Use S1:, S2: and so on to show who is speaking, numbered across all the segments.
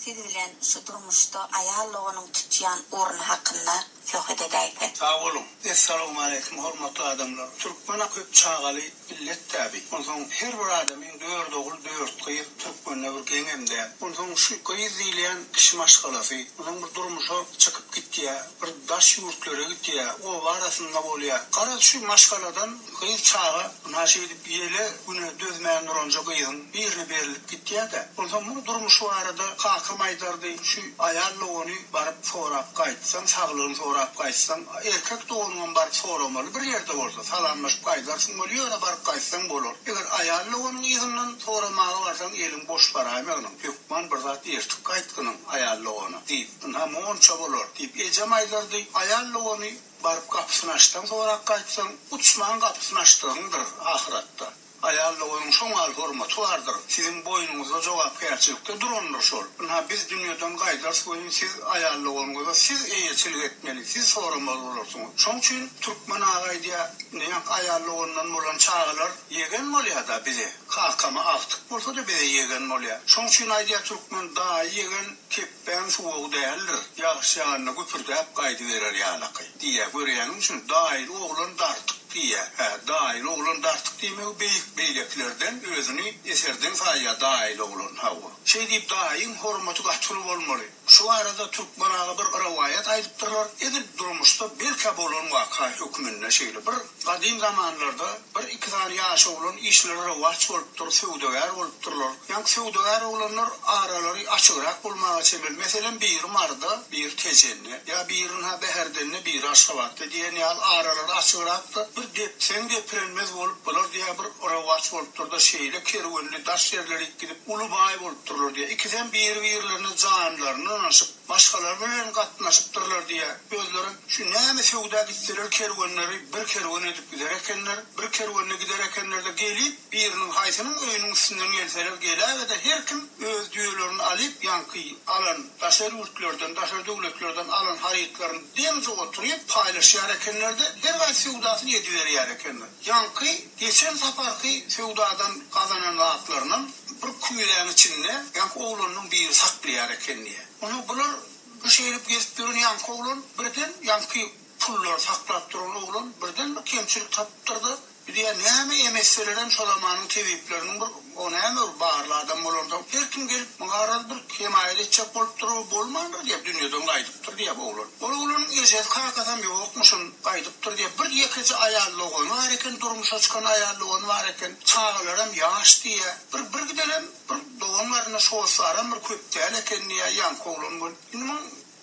S1: Siz bilen şu durmuşda aýal doganyň tutýan orny hakynda söhbet edäýsek.
S2: Sag boluň. Essalawmaleýkim hormatly adamlar. Türkmen köp çagaly millet däbi. Onsoň her bir adamyň dört ogul dört gyz türkmende bir geňem däl. Onsoň şu gyz diýilýän kişi maşgalasy onsoň bir durmuşa çykyp gitýä, bir daş ýurtlara gitýä, oba arasynda bolýa. Garaz şu maşgaladan gyz çaga ynha şeýdip ýele güne dözmän duranja gyzyň birine berilip gitýä-de. Onsoň muň durmuşy barada kakam aýdardy, şu aýal dogany baryp sorap gaýtsaň, saglygyny sorap gaýtsaň, erkek doganyňam baryp soramaly bir ýerde bolsa, salamlaşyp gaýdarsyň weli ýöne baryp gaýtsaň bolar. Eger aýal doganyň yzyndan soramaga barsaň eliň boş baraýmagynyň, hökman bir zat ertip gaýtgynyň aýal dogana, diýip, ynha monça bolar, diýip, ejem aýdardy, aýal dogany baryp gapysyny açsaň sorap gaýtsaň, uçmaň gapysyny açdygyňdyr ahyratda. Aýal doganyň şoňal hormaty bardyr. Siziň boýnuňyzda jogapkärçilikde durandyr şol. Ynha biz dünýeden gaýdarys welin siz aýal doganyňyza siz eýeçilik etmeli, siz soramaly bolarsyňyz. Şoň üçin türkmen aga aýdýar, indi ýaňky aýal dogandan bolan çagalar ýegen bolýada bize. Kakama agtyk bolsada bize ýegen bolýar. Şoň üçin aýdýar türkmen daýy ýegen kepbäň suwagy däldir, ýagyş ýaganda güpürdäp gaýdyberer ýalaky. Diýýär. Görýäniň üçin daýyly oglan dartyk diýýär. Hä, daýyly oglan dartyk diýmegi beýik beýlekilerden özüni eserdeň saýýar daýyly oglan. Hawa. Şeý diýip daýyň hormaty gaty uly bolmaly. Şu barada Türkmen aga bir rowaýat aýdypdyrlar. Edil durmuşda belkä bolan waka höküminde şeýle bir gadym zamanlarda bir iki sany ýaş oglan işleri rowaç bolupdyr, söwdagär bolupdyrlar. Ýaňky söwdagär oglanlar aralary açygrak bolmaga çemeli. Meselem biri Maryda, biri Tejende, ýa biri ynha Bäherdende, biri Aşgabatda diýen ýaly aralary açygrakda bir depseň depirenmez bolup bular diýä bir rowaç bolupdyrda şeýle kerwenli daş ýerlerik gidip uly baý bolupdyrlar diýä. Ikisem biri-birlerine janlaryny ynanyşyp başgalar bilen gatnaşypdyrlar diýä. Özlerem şu näme söwda gitseler kerwenleri bir kerwen edip gider ekenler, bir kerwende gider ekenlerde gelip biriniň haýsynyň öýüniň üstünden gelseler geläge-de her kim öz düýelerini alyp ýaňky alan daşary ýurtlardan, daşary döwletlerden alan harytlaryny deňje oturyp paýlaşýar ekenler-de, her haýsy söwdasyny ediberýär ekenler. Ýaňky geçen saparky söwdadan gazanan zatlarynam bir küýzäň içinde ýaňky oglanynyň biri saklaýar eken diýýär. Onsoň bular bu şeýdip gezip ýören ýaňky oglan birden ýaňky pullary saklap duran oglan birden bir kemçilik tapypdyr-da, Bu diýýär, näme em etselerem şo zamanyň tebipleriniň bir o näme bir barly adam bolansoň her kim gelip muňa garaz bir hemaýat etjek bolupdyr o bolmandyr diýýär, dünýeden gaýdypdyr diýýär bu oglan. Ol oglanyň ejesi kakasam ýokmuşyn gaýdypdyr diýýär. Bir ýekeje aýal dogany bar eken durmuşa çykan aýal dogany bar eken. Çagalaram ýaş diýýär. Bir bir gidenem bir dogan garyndaş hossaram bir köp däl eken diýýär ýaňky oglan bolup. Indi muň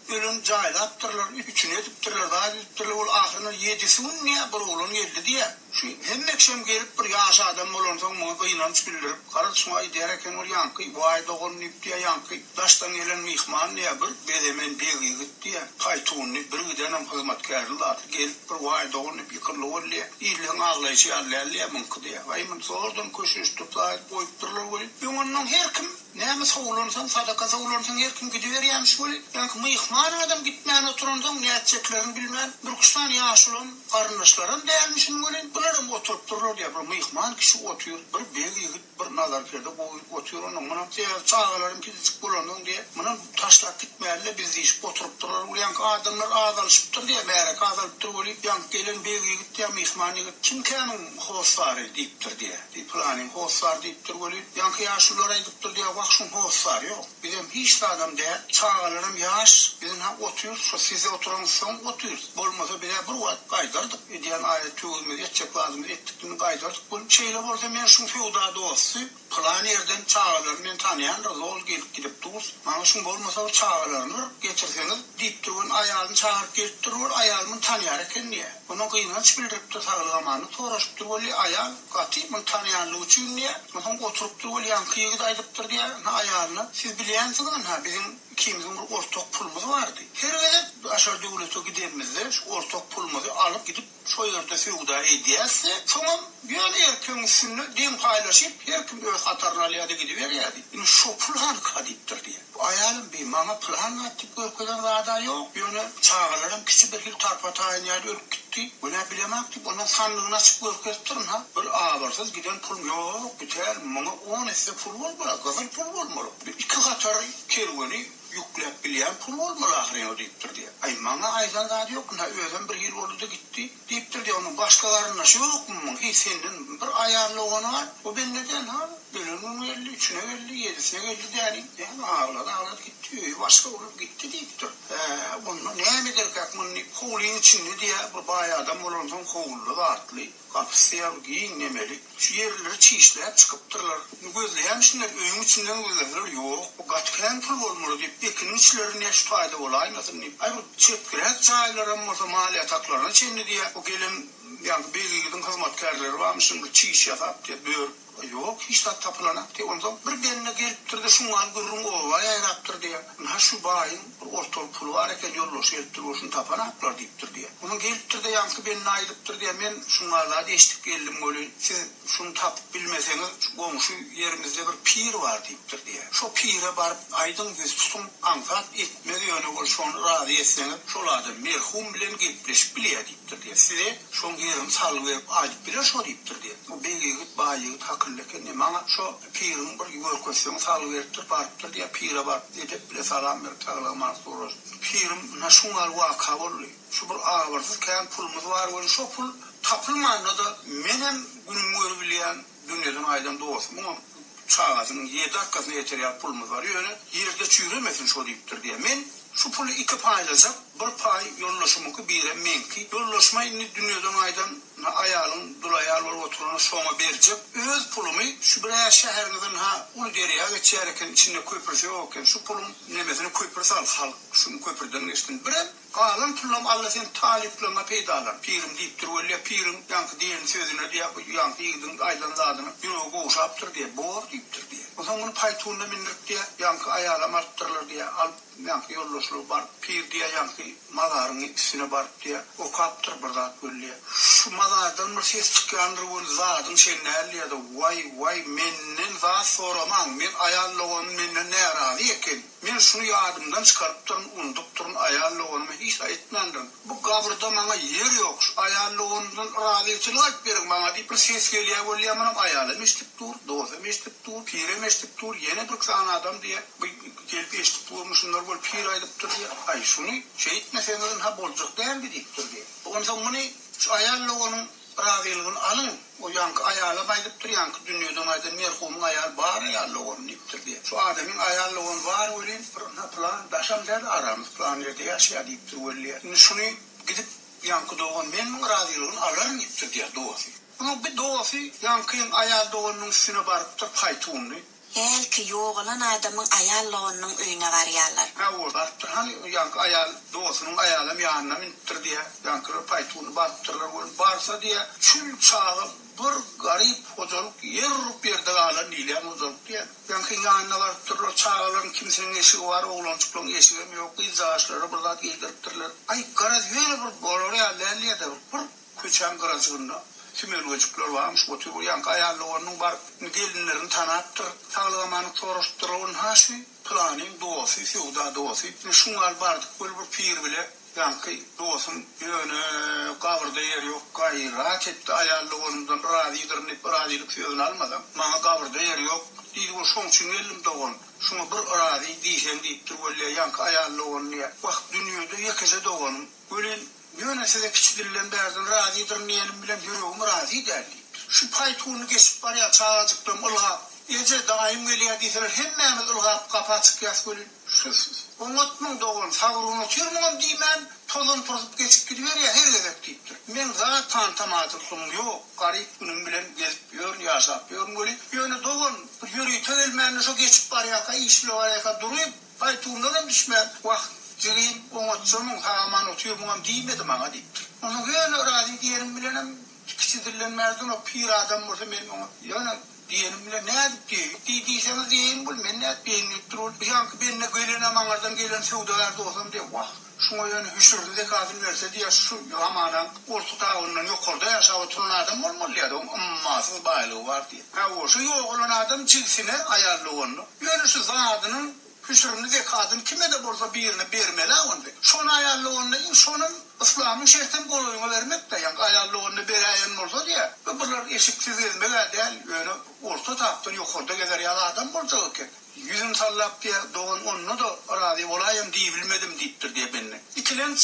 S2: Ölen jaýlapdyrlar, üçüni edipdirler, zat edipdirler, ol ahyrynda ýedisi gün diýýär, bir oglan geldi diýýär. Şu hemme kişem gelip bir ýaş adam bolansoň muňa gynanç bildirip, garaz şuňa aýdýar eken ol ýaňky waý dogan diýip diýýär, ýaňky daşdan gelen myhman diýýär, bir bezemen beg ýigit diýýär, paýtunly, birgidenem hyzmatkärli zatly gelip bir waý dogan diýip ýykyldy ol diýýär. Illeň aglaýşy ýaly däl diýýär muňky diýýär. Waý muny zordan köşeşdirip zat edip goýupdyrlar welin, öňünden her kim Näme sowulansoň, sadaka sowulansoň her kim gidiberýämiş weli, ýaňky myhman adam gitmän oturansoň nätjeklerini bilmän, birküç sany ýaşulam, garyndaşlaram dälmişin welin, bularam oturypdyrlar diýýär, bir myhman kişi otyr, bir beg ýigit, bir nazarkerde gowy otyr, onuň munam sebäbi çagalarym kiçijik bolansoň diýýär, munam taşlap gitmäli-le biz diýşip oturypdyrlar, ol ýaňky adamlar azalyşypdyr diýýär, märeke azalypdyr weli, ýaňky gelen beg ýigit diýýär, myhman ýigit, kimkämiň hossary diýipdir diýýär. Diý, pylanyň hossary diýipdir welin, ýaňky ýaşulular aýdypdyr diýýär, wah, şuň hossary ýok. Bizem hiç zadam däl, çagalaram ýaş, biz ynha otyrys, şo siz oturaňyzsoň otyrys. Bolmasa biz-ä bir wagt gaýdardyk, edýän aýat-töwirimizi, etjek zadymyzy etdik indi gaýdardyk welin, şeýle bolsa men şuň söwda dosty, pylan ýerden çagalaryny men tanýandyr, zol gelip-gidip durus, maňa şuň bolmasa bir çagalaryny bir getirseňiz diýipdir welin, aýalyny çagyryp gelipdir, ol aýaly muny tanýar eken diýýär. Onuň gynanç bildiripdir, saglyk-amanlyk soraşypdyr weli, aýal gaty muny tanaýanlygy üçin diýýär. Onsoň oturypdyr weli, ýaňky ýigit aýdypdyr diýýär, ynha aýalyna, Siz bilýänsiňiz, ynha, biziň ikimiziň bir ortak pulumyz bardy. Her gezek daşary döwlete gidenimizde şu ortak pulumyzy alyp gidip, şo ýerde söwda edýäs-de, soňam. Ýöne erkegiň üstünde deň paýlaşyp, her kim öz hataryny alýardy gidiberýärdi. Indi şo pul hanyka diýipdir diýýär. Bu aýalym bi maňa pylan zat diýip görkezen zad-a ýok. Ýöne çagalaram kiçi bir hili tarpa-taýyn ýaly ölüp gitdi. Günä bilemok diýip, ondan sandygyny açyp görkezipdirin ha. Bir abyrsyz giden pulum ýok, bitäl, muňa on esse pul bolmaly, gyzyl pul bolmaly. Bir iki hatar kerweni ýükläp bilýän pul bolmaly ahyryn o diýipdir diýýär. Aý, maňa aýdan zady ýok, ynha özem bir hili boldy-da gitdi. Diýipdir diýýär, onuň başga garyndaşy ýokmy muň, hiý senden bir aýal dogany bar, o bendeden ha, ölen gün geldi, üçüne geldi, ýedisine geldi däli, näme aglady aglady gitdi, öýi başga bolup gitdi diýipdir. Hä, onda näme ederkäk muny diýip, howlyň içinde diýýär, bir baý adam bolansoň howluda zatly, gapysy diýýär, bir giň nemeli, şu ýerleri çişläp çykypdyrlar. Indi gözleýärmişinler, öýüň içinden gözleseler, ýok, bu gaty kän pul bolmaly diýip, ekiniň içleri nä şu taýda bolaýmasyn diýip, aý bir çetkiräk jaýlaram bolsa mal ýataklaryna çenli diýýär, bu gelen ýaňky beg ýigidiň hyzmatkärleri barmyşyn, bir çiş ýasap diýýär, börüp, ýok, hiç zat tapylanak diýýär. Onsoň bir bende gelipdir-de, şuňňal gürrüň oba ýaýrapdyr diýýär. Ynha şu baýyň bir ortalyk puly bar eken, ýoldaşy gelipdir, ol şuny tapanaklar diýipdir diýýär. Onuň gelipdir-de, ýaňky bende aýdypdyr diýýär, men şuňňal zat eşidip geldim welin, siz şuny tapyp bilmeseňiz, şu goňşy ýerimizde bir pir bar diýipdir diýýär. Şo pire baryp aýdyň, ýüz tutuň, aňsat etmez ýöne ol şony razy etseňiz, şol adam merhum bilen gepleşip bilýär diýipdir diýýär. Size şoň ýerini salgy berip aýdyp biler şo diýipdir diýýär. Bu beg ýigit, baý ýigit hakylly eken diýýär. Maňa şo piriň bir görkezseň salgy beripdir, barypdyr diýýär. Pire baryp edep bile salam berip, saglyk-amanlyk soraşyp. Pirim, ynha şuňňaly waka boldy. Şu bir abyrsyz kän pulumyz bar welin, şo pul tapylmanda-da menem günümi görübilýän, dünýeden gaýdan dostumyňam çagasynyň ýedi arkasyna ýeter ýaly pulumyz bar, ýöne ýerde çüýremesin şo diýipdir diýýär. Men şu puly iki paýlajak, bir paý ýoldaşymyňky, birem meňki. Ýoldaşyma indi dünýeden gaýdan aýalyň dul aýal bolup oturany şoňa berjek. Öz pulumy şu bir-ä şäheriňiz ynha uly derýa geçýär eken, içinde köprüsi ýok eken, şu puluň nemesine köpri sal, halk şuny köprüden geçsin. Birem Galan pullam Alla sen talyplaňa peýdalan, pirim diýipdir weli piriň ýaňky diýen sözüne diýä bu ýaňky ýigidiň aýdan zadyna ýüregi gowşapdyr diýä, bor diýipdir diýä. Onsoň muny paýtunda mindirip diýä, ýaňky aýalam alypdyrlar diýä, alyp ýaňky ýoldaşlary baryp pir diýä ýaňky mazaryň üstüne baryp diýä, okapdyr bir zat weli diýä. Şu mazardan bir ses çykýandyr weli zadyň şen däl diýä-de, waý, waý menden zat soramaň, men aýal doganym menden närazy eken. Men şuny ýadymdan çykarypdyryn, unudupdyryn, aýal doganyma hiç zat etmändirin. Bu gabyrda maňa ýer ýok, şu aýal doganymdan razyçylyk alyp beriň maňa diýip bir ses gelýär bolýar, munam aýalam eşidip dur, dostam eşidip dur, pirem eşidip dur, ýene birki sany adam diýýär, bu gelip eşidip durmy şunlar bolup pir aýdypdyr diýýär, aý şuny şeýtmeseňiz ynha boljak däldi diýipdir diýýär. Onsoň muny şu aýal doganyň Razylygyny alyň, o ýaňky aýalam aýdypdyr, ýaňky dünýeden gaýdan merhumyň aýaly bar aýal dogany diýipdir diýýär. Şu adamyň aýal dogany bar welin, bir ynha pylan daşam däl, aramyz pylan ýerde ýaşaýar diýipdir weli diýýär. Indi şuny gidip ýaňky dogan men muň razylygyny alaryn diýipdir diýýär dosty. Munuň bir dosty ýaňkyň aýal doganynyň üstüne barypdyr paýtunly.
S1: Hälki ýogalan adamyň aýal doganynyň öýüne barýarlar.
S2: Hawa, barypdyr. Hany, ýaňky aýal, dostunyň aýalam ýanyna münüpdir diýýär. Ýaňkylar paýtuna barypdyrlar welin, barsa diýýär, çül çaga bir garyp hojalyk ýer urup ýerde galan diýilýän hojalyk diýýär. Ýaňkyň ýanyna barypdyrlar, çagalaryň kimisiniň eşigi bar, oglanjyklaryň eşigem ýok, gyzjagaşlara bir zat geýdiripdirler. Aý, garaz, ýöne bir bolar ýaly däl diýýär-de, bir Köçäň gyrajygynda sümelgejikler barmyş, otyr. Bir ýaňky aýal doganynyň baryp, gelinlerini tanapdyr. Saglyk-amanlyk soraşypdyrlar. Ynha şu pylanyň dosty, söwda dosty. Indi şuňňal bardyk weli bir pir bile. Ýaňky dostum ýöne gabyrda ýer ýok, gaýrat etdi aýal doganymdan razydyryn diýip razylyk sözüni almasaň, maňa gabyrda ýer ýok diýdi we şoň üçin geldim dogan, şuňa bir razy diýseň diýipdir weli ýaňky aýal dogany diýýär. Wah, dünýede ýekeje doganym welin Ýöne size kiçi dilden bärden razydyryn diýenim bilen ýüregim razy däl diýipdir. Şu paýtuny geçip barýar çagajyklarym ylgap, Eje, daýym gelýär diýseler hemmämiz ylgap gapa çykýas welin, şu Oňatmyň dogan, sagrun otyrmyňam diýmän, tozan turzup geçip gidiberýär her gezek diýipdir. Meň zat tantamaçylygym ýok, garyp günüm bilen gezip ýörün, ýaşap ýörün welin, ýöne dogan, bir ýörite gelmände şo geçip barýarka, iş bile barýarka duryp, Paýtundanam düşmän, Wah, jigim, oňatjamyň, sag-aman otyrmyňam diýmedi maňa diýipdir. Onsoň ýöne razy diýenim bilenem kiçi dillenmärdim, o pir adam bolsa men oňa ýöne. Diýenim bilen nädip diýeýin? Diý diýseňiz diýeýin bul, men nädip diýeýin diýipdir ol. Ýaňky bende gelenem aňyrdan gelen söwdagär dostam diýýär, Wah, şuňa ýöne hüşürini zekasyny berse diýýär, şu zamanaň orta tabyndan ýokarda ýaşap oturan adam bolmaly diýýär, oň ummasyz baýlygy bar diýýär. Hawa, şu ýogalan adam jigisine, aýal doganyna, ýöne şu zadynyň Hüsrüni zekadyny kime-de bolsa birine bermeli-ä onda. Şony aýal doganda iň şonam yslamyň şertem golaýyňa bermek-dä, ýaňky aýal doganyna beräýen bolsa diýä. Bu bular eşiksiz gezmeg-ä däl, ýöne orta tapdan ýokarda gezer ýaly adam boljak eken. Ýüzüni sallap diýä, dogan onda-da razy bolaýam diýibilmedim diýipdir diýä bende. Ikilenç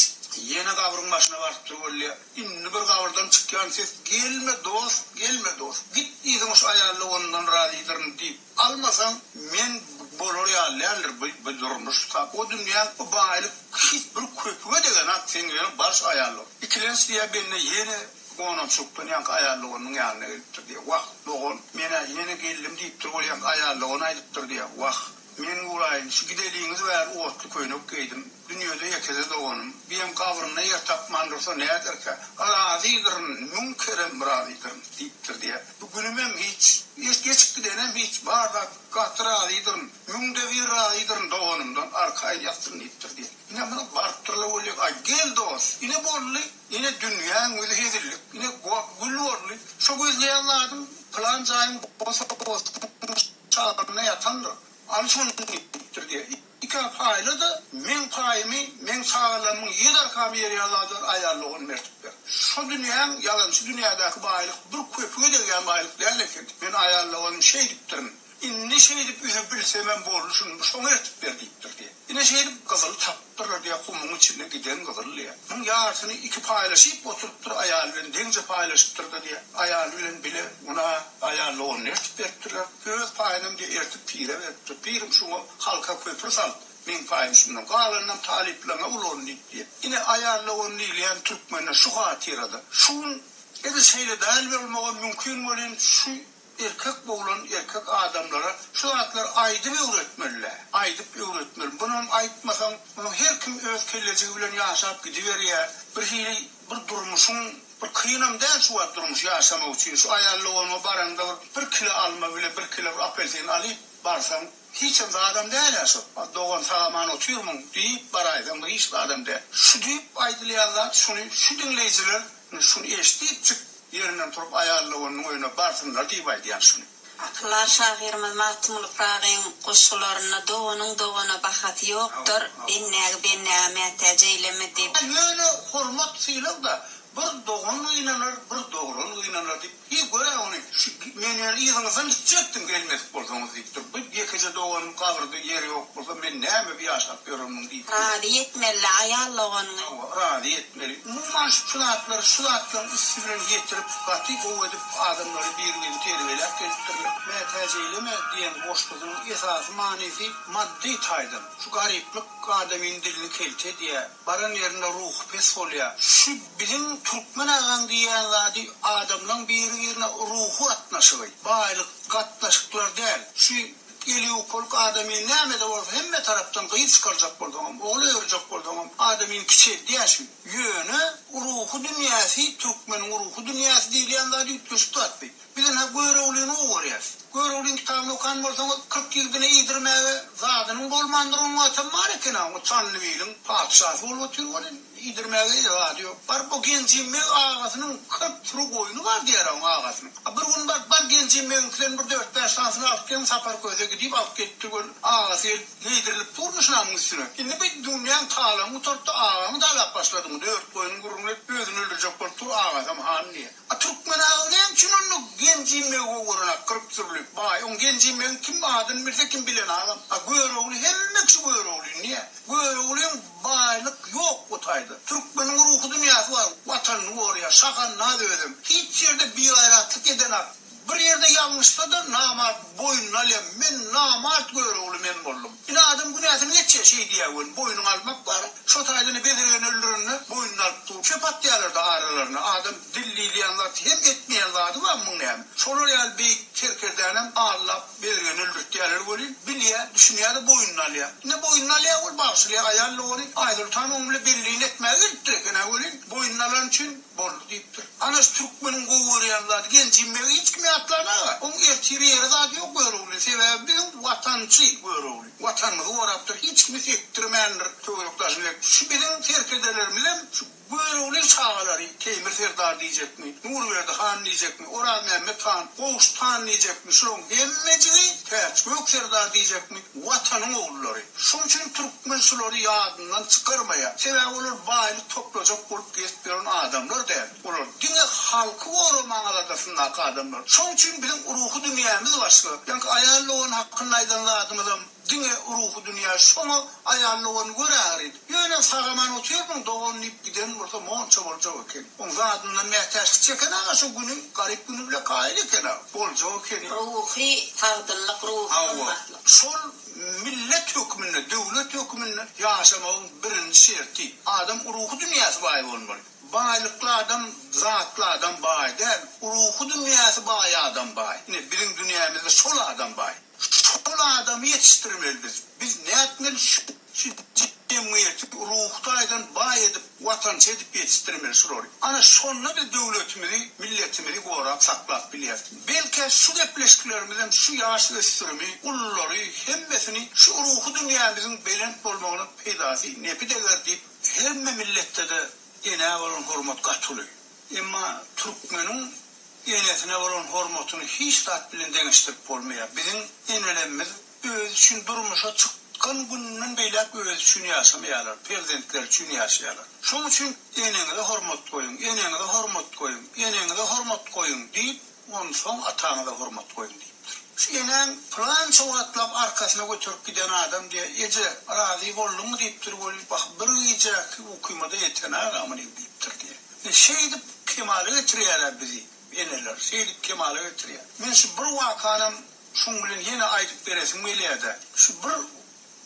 S2: ýene gabryň başyna barypdyr weli, indi bir gabyrdan çykýan ses gelme dost, gelme dost, git yzyňa şu aýal doganyndan razydyryn diýip, Almasaň men bolar ýaly däldir bu bu durmuş tap o dünýäň bu baýlyk hiç bir köpüge degenak seň ýöne baryş aýallyk ikilenç diýä bende ýene gonamçylykdan ýaňky aýal doganynyň ýanyna gelipdir diýä wah dogan menä ýene geldim diýipdir ol ýaňky aýal dogan aýdypdyr diýä wah men uraýyn şu gideliňiz bäri otly köýnek geýdim Dünýede ýekeje doganym, biýem gabrynda ýer tapman dursa näderkä? Razydyryn, müň kerem razydyryn, diýipdir diýýär. Bu günümem hiç, geçip gidenem hiç, bar zat gaty razydyryn, müňde bir razydyryn doganymdan, arkaýyn ýatsyn diýipdir diýýär. Ine, muny barypdyrlar welin, aý, gel dost, ine boldy, ine dünýäň ýüzi hezillik, ine gül boldy, şo gözleýän zadyň pylan jaýyň bosagasynyň şagynda ýatandyr, al şony diýipdir diýýär. Ikä paýla-da, meň paýymy, meň çagalarymyň ýedi arkamy ýerýän zadar aýallygyny mertip ber. Şo dünýäň, ýalançy dünýädäki baýlyk bir köpüge degýän baýlyk däl eken. Men aýallygyny şeýdipdirin. Indi şeýdip üzüp bilsemem boldy şuny, şoňa ertip ber diýipdir diýýär. Ine şeýdip gyzyly tapypdyrlar diýýär, gumuň içinde giden gyzyl diýýär. Muň ýarsyny iki paýlaşyp oturypdyr, aýaly bilen deňje paýlaşypdyr-da diýýär. Aýaly bilen bile muny aýallygyny ertip beripdirler. Öz paýynam diýýär ertip pire beripdir. Pirim şuňa halka köpri sal, meň paýym şundan, galanynam talyplaňa ulan diýip diýýär. Ine aýallygyny diýilýän türkmende şu hatyrada. Şu gün edil şeýle däl bolmagam mümkin welin şu Erkek oglan erkek adamlara şu zatlary aýdyp öwretmelidä. Aýdyp öwretmeli. Bunam aýtmasaň, muny her kim öz kellejigi bilen ýaşap gidiberýär. Bir hili bir durmuşyň bir kynam däl şu wagt durmuş ýaşamak üçin. Şu aýal doganyňa baraňda bir bir kilo alma bile bir kilo bir apelsin alyp barsaň hiçem zadam däl-ä şo. Dogan sag-aman otyrmyň diýip baraýsaň bir hiç zadam däl. Şu diýip aýdylýan zat şuny şu diňleýjiler şuny eşdipjik Ýerinden turup aýal doganynyň öýüne barsynlar diýip aýdýan şuny.
S1: Akyldar şahyrymyz Magtymguly Pyragyň goşgularynda doganyň dogana bahasy ýokdur, bendägi bendäge mätäç eýleme diýip.
S2: Ýöne hormat sylag-da bir dogan gynanar, bir doglan gynanar diýip, hiý gör-ä ony, şu men ýöne yzyňyzdan gitjekdim gelmedik bolsaňyz diýipdir. Bu ýekeje doganym gabyrda ýeri ýok bolsa men näme bu ýaşap ýörenmiň diýipdir.
S1: Razy etmeli-dä aýal doganyňy.
S2: Hawa, razy etmeli. Umuman şu zatlary şu zatlaryň üsti bilen ýetirip gaty gowy edip adamlary bir-birini terbiýeläp gelipdirler. Mätäç eýleme diýen goşgusynyň esasy manysy maddy taýdan şu garyplyk adamyň dilini kelte edýär, baran ýerinde ruhy pes bolýar. Şu biziň türkmen agaň diýýän zady adamlaň biri-birine ruhy gatnaşygy, baýlyk gatnaşyklar däl. Şu Eli ýukalyk adamyny näme-de bolsa hemme tarapdan gyz çykarjak bolsaňam, ogul öýerjek bolsaňam adamyny kiçeldýär şu. Ýöne ruhy dünýäsi, türkmeniň ruhy dünýäsi diýilýän zat üýtgeşik zat bi. Biz ynha Göroglyny gowy görýäs. Göroglyň kitabyny okan bolsaňyz, 40 ýigdine iýdirmäge zadynyň bolmandyr onuň atam bar eken-ä, o Çandybiliň patyşasy bolup otyr welin, Iýdirmäge zady ýok. Baryp o Genjimeg agasynyň 40 süri goýny bar diýýär oň agasynyň. A bir gün baryp, bar Genjimegiňkiden bir dört-bäş sanysyny alyp geliň, Sapar Köse gidip alyp gelipdir görün, agasy gelip geýdirilip durmyş namyň üstüne. Indi bu dünýäň talaňy gutarypdy, agaňy talap başladyňmy, dört goýnuň gürrüňini edip özüni öldürjek bolup dur, agasam han diýýär. A türkmen aga näme üçin onda Genjimegi gowy görenak, 40 sürli baý, oň Genjimegiň kim adyny bilse kim bilenagam. A Görogly hemme kişi Göroglyny diýýär. Göroglyň baýlyk ýok bu taýda. Türkmeniň ruhy dünýäsi bar, Watanyny goraýar, şahandaz özem. Hiç ýerde bigaýratlyk edenak. Bir ýerde ýalňyşsa-da namart boýnuna alýar, men namart Görogly men boldum. Ine adam günäsini geçýär şeý diýýär welin, boýnuňa almak bar. Şo taýda bezirgeni öldürende boýnuna alyp dur. Çöp atýarlar-da aralaryna. Adam dil diýilýän zat hem etmeýän zady bar muň näme. Şolar ýaly beýik serkerdänem aldap Bezirgeni öldürtýärler welin, bilýär, düşünýär-de boýnuna alýar. Ine boýnuna alýar ol, bagşyly aýal dogany Aýsoltan oň bile belligini etmäge gelipdir eken-ä welin, boýnuna alany üçin. Boldy diýipdir. Ana şu türkmeniň gowy görýän zady Genjim begi hiç kim ýatlanag-a. Oň ertire ýeri zady ýok Görogly. Sebäbi biziň watançy Görogly. Watanymyzy gorapdyr. Hiç kimi sekdirmändir töwerek daşyny. Şu biziň serkerdelerimizem şu Görogly çagalary Teýmir serdar diýjekmi, Nurberdi han diýjekmi, Orazmämmet han, Gowşut han diýjekmi, şularyň hemmejigi Täçgök serdar diýjekmi, Watanyň ogullary. Şoň üçin türkmen şulary ýadyndan çykarmaýar. Sebäbi olar baýlyk toplajak bolup gezip ýören adamlar däl. Olar diňe halky goramaň aladasyndaky adamlar. Şoň üçin biziň ruhy dünýämiz başga. Ýaňky aýal dogan hakynda aýdan zadymyzam diňe ruhy dünýä. Şoňa aýal dogany gör ahyry. Ýöne sag-aman otyrmyň dogan diýip giden bolsa monça boljak eken. Oň zadyndan mätäçlik çeken aga şo güni garyp güni bile kaýyl eken-a. Boljak ekeni.
S1: Ruhy sagdynlyk, ruhy
S2: Hawa.
S1: gymmatlyk.
S2: Şol millet hökmünde, döwlet hökmünde ýaşamagyň birinji şerti, adam ruhy dünýäsi baý bolmaly. Baýlykly adam, zatly adam baý däl, ruhy dünýäsi baý adam baý. Ine, biziň dünýämizde şol adam baý. Şol adamy ýetişdirmeli biz. Biz nätmeli şu şu jemgyýeti ruhy taýdan baý edip, watançy edip ýetişdirmeli şulary. Ana şonda biz döwletimizi, milletimizi gorap saklap bilýäris. Belkä şu gepleşiklerimizem şu ýaş ösdürimi, ululary hemmesini şu ruhy dünýämiziň belent bolmagyna peýdasy, nepi deger diýip Hemme milletde-de enä bolan hormat gaty uly. Emma türkmeniň enesine bolan hormatyny hiç zat bilen deňeşdirip bolmaýar. Biziň enelerimiz özi üçin durmuşa çykan gününden beýläk özi üçin ýaşamaýarlar, perzentleri üçin ýaşaýarlar. Şonuň üçin eneňize hormat goýuň, eneňize hormat goýuň, eneňize hormat goýuň diýip, Onsoň ataňyza hormat goýuň diýipdir. Şu enäň pylança wagtlap arkasyna göterip giden adam diýýär, Eje, razy bolduňmy diýipdir weli, bah, bir gijäki ukyma-da ýetenag-a munyň diýipdir diýýär. Ine, şeýdip kemala getirýär-ä bizi eneler, şeýdip kemala getirýär. Men şu bir wakanam şuň bilen ýene aýdyp beresim gelýär-de. Şu bir,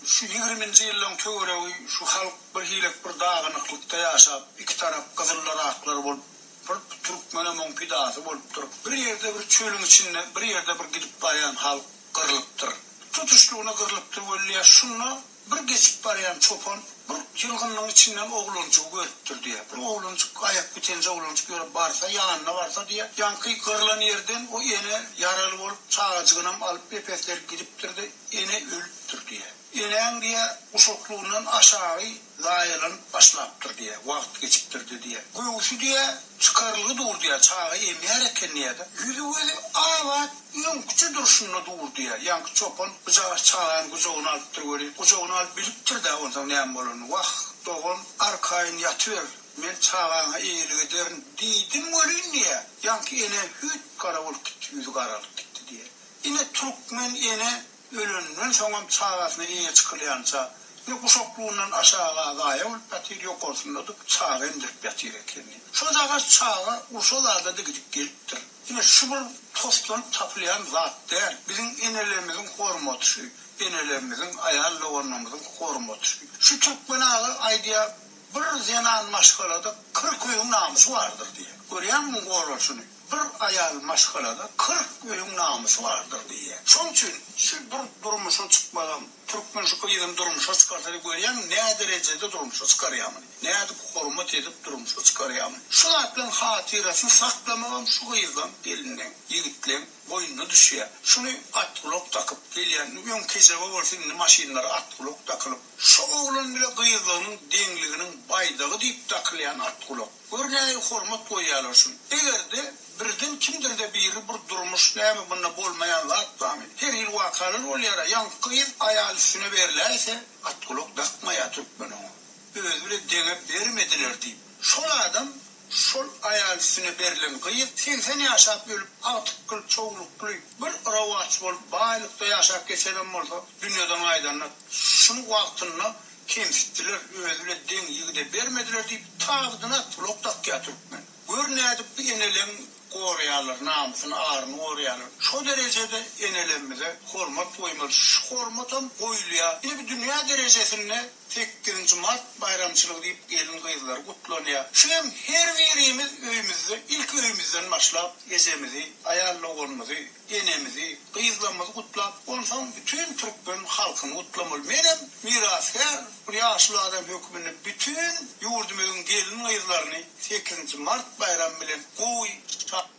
S2: şu ýigriminji ýyllaň töweregi şu halk bir hilek bir dagynyklykda ýaşap, iki tarap gyzyllar-aklar bolup, Bir türkmenem oň pidasy bolupdyr. Bir ýerde bir çölüň içinde bir ýerde bir gidip barýan halk gyrlypdyr. Tutuşlygyna gyrlypdyr weli şunda bir geçip barýan çopan bir ýylgynlygyň içinden oglanjygy görüpdir diýýär. Bir oglanjyk aýak bitenje oglanjyk ýöre barsa ýanyna barsa diýýär. Ýaňky gyrlan ýerden o ene ýaraly bolup çagajygynam alyp epesleri gidipdir-de ene ölüpdir diýýär. Enäň diýýär guşaklygyndan aşagy Zaýalanyp başlapdyr diýýä, wagt geçipdirdi diýýä. Göwsi diýýä, çykarylgy dur diýýä, çaga emýär eken diýýä-de. Ýüzi-gözi abat, öňküçe durşunda dur diýýä. Ýaňky çopan bujagaz çagany gujagyna alypdyr weli, gujagyna alyp bilipdir-dä onsoň näme bolanyny. Wah, dogan, arkaýyn ýatyber, men çagaňa eýelik ederin diýdim welin diýýä, ýaňky ene hüýt gara bolup gitdi, ýüzi garalyp gitdi diýýä. Ine, türkmen ene Ölenden soňam çagasyna eýe çykylýança, ne guşaklygyndan aşaga zaýa bolup ýatyr, ýokarsynda-da çaga emdirip ýatyr ekeni. Şojagaz çaga urşa zada-da gidip gelipdir. Ine, şu bir toslanyp tapylýan zat däl. Biziň enelerimiziň hormaty şu, enelerimiziň, aýal doganlarymyzyň hormaty şu. Şu türkmen aga aýdýar, bir zenan maşgalada 40 öýüň namysy bardyr diýýär. Görýäňmi muň goralşyny? Bir aýal maşgalada 40 öýüň namysy bardyr diýýär. Şoň üçin şu bir durmuşa çykmagam, türkmen şu gyzyny durmuşa çykarsa-da görýäňmi nä derejede durmuşa çykarýar muny, nädip hormat edip durmuşa çykarýar muny. Şu zatlaryň hatyrasyny saklamagam şu gyzlaň, gelinleň, ýigitleň boýnuna düşýär. Şuny atgulak dakyp gelýän, öň kejebe bolsa indi maşynlara atgulak dakylyp, şu oglan bile gyzlaryň deňliginiň baýdagy diýip dakylýan atgulak. Gör nähili hormat goýýarlar şuny. Eger-de birden kimdir-de biri bir durmuş näme munda bolmaýan zat barmy? Her hili wakalar bolýar-a. Ýaňky gyz aýal üstüne berläýse, atgulak dakmaýar türkmen oňa. Özi bile deňe bermediler diýip. Şol adam, şol aýal üstüne berlen gyz 80 ýaşap ölüp, agtykly, çowlukly, bir rowaç bolup baýlykda ýaşap geçenem bolsa, dünýeden gaýdanda şuny wagtynda Kemsitdiler, özi bile deň ýigide bermediler diýip, tabydyna tulak dakýar türkmen. Gör nädip bu eneleň Goraýarlar, namysyny, aryny goraýarlar. Şo derejede enelerimize hormat goýmaly. Şu hormatam goýulýar. Ine bir dünýä derejesinde sekizinji mart baýramçylygy diýip gelin-gyzlar gutlanýar. Şu hem her birimiz öýümizde ilki öýümizden başlap ejemizi, aýal doganymyzy, enemizi, gyzlarymyzy gutlap, onsoň bütin türkmen halkyny gutlamaly. Menem mirasgär bir ýaşuly adam hökmünde bütin ýurdumyzyň gelin-gyzlaryny sekizinji mart baýramy bilen gowy,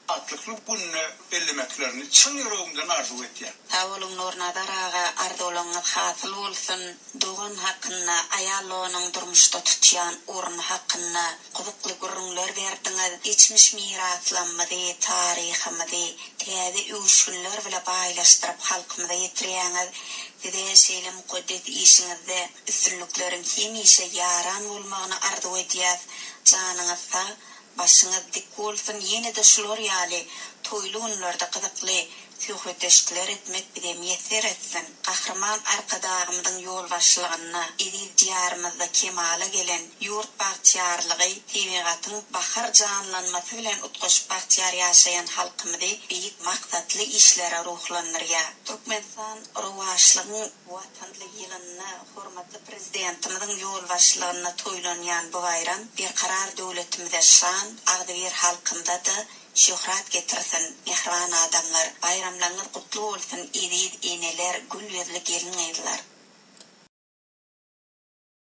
S2: şatlykly günde bellemeklerini çyn ýüregimden arzuw etýän.
S1: Sag boluň Nurnazar aga arzuwlaňyz hasyl bolsun dogan hakynda aýal doganyň durmuşda tutýan orny hakynda gyzykly gürrüňler berdiňiz geçmiş miraslamyzy taryhymyzy täze öwüşginler bile baýlaşdyryp halkymyza ýetirýäňiz size şeýle mukaddes işiňizde üstünlikleriň hemişe ýaran bolmagyny arzuw edýäs janyňyz sag Başyňyz dik bolsun ýenede şular ýaly toýly günlerde gyzykly söhbetdeşlikler etmek bize miýesser etsin. Gahryman Arkadagymyzyň ýolbaşçylygynda eziz Diýarymyzda kemala gelen ýurt bagtyýarlygy tebigatyň bahar janlanmasy bilen utgaşyp bagtyýar ýaşaýan halkymyzy beýik maksatly işlere ruhlandyrýar. Türkmenistan rowaçlygyň Watanly ýylynda hormatly Prezidentimiziň ýolbaşçylygynda toýlanýan bu baýram Berkarar döwletimize şan, agzybir halkymyza-da şöhrat getirsin! Mähriban adamlar, baýramlaryňyz gutly bolsun, eziz eneler, gül ýüzli gelin-gyzlar!